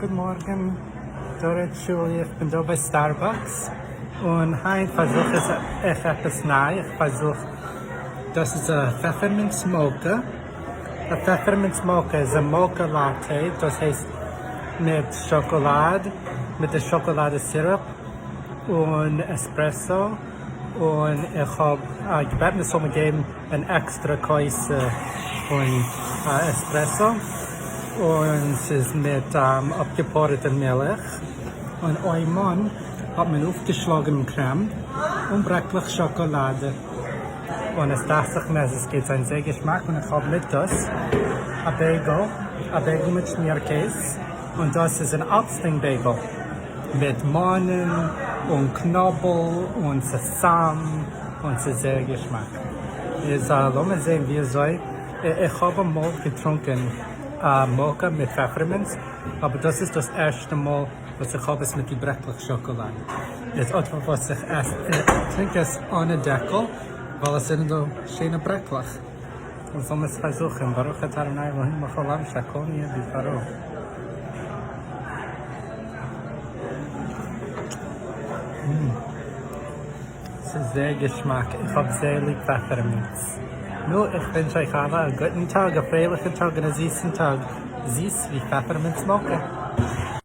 גוט מארגן, דא רעדט שולי, איך בין דא ביי Starbucks, און היינט פארזוך איך עפעס ניי, איך פארזוך, דאס איז א peppermints mocha, א peppermints mocha איז א mocha latte, דאס הייסט מיט שאקאלאד, מיט די שאקאלאדע syrup, און עספרעסא, און איך האב געבעטן עס זאל מיר געבן אן עקסטרע כוס פון עספרעסא, און ס'איז מיט אפגעפארעטע מילך, און אויבנאן האט מען אויפגעשלאגענעם קרעם און ברעקלעך שאקאלאד, און עס דאכט זיך מיר אז עס גייט זיין זייער געשמאק, און איך האב מיט דאס א bagel, א bagel מיט שמיר קעז, און דאס איז אן אלצדינג bagel. מיט מאנען און קנאבל און סעסאם און ס'איז זייער געשמאק. איז לאמיר זעהן ווי אזוי, איך האב אמאל געטרונקען א mocha מיט peppermints אבער דאס איז דאס ערשטע מאל וואס איך האב עס מיט די ברעקלעך שאקאלאד. איז אט וואס איך עס, איך טרינק עס אן א דעקל ווייל עס זענען דא שיינע ברעקלעך. און זאל מען עס פארזוכן, ברוך אתה אדוני אלהים מלך העולם שהכל נהיה בדברו. ס'איז זייער געשמאק, איך האב זייער ליב peppermints. נו, איך וואונטש אייך אלע א גוטן טאג, א פרייליכן טאג און א זיסן טאג, זיס ווי peppermints mocha.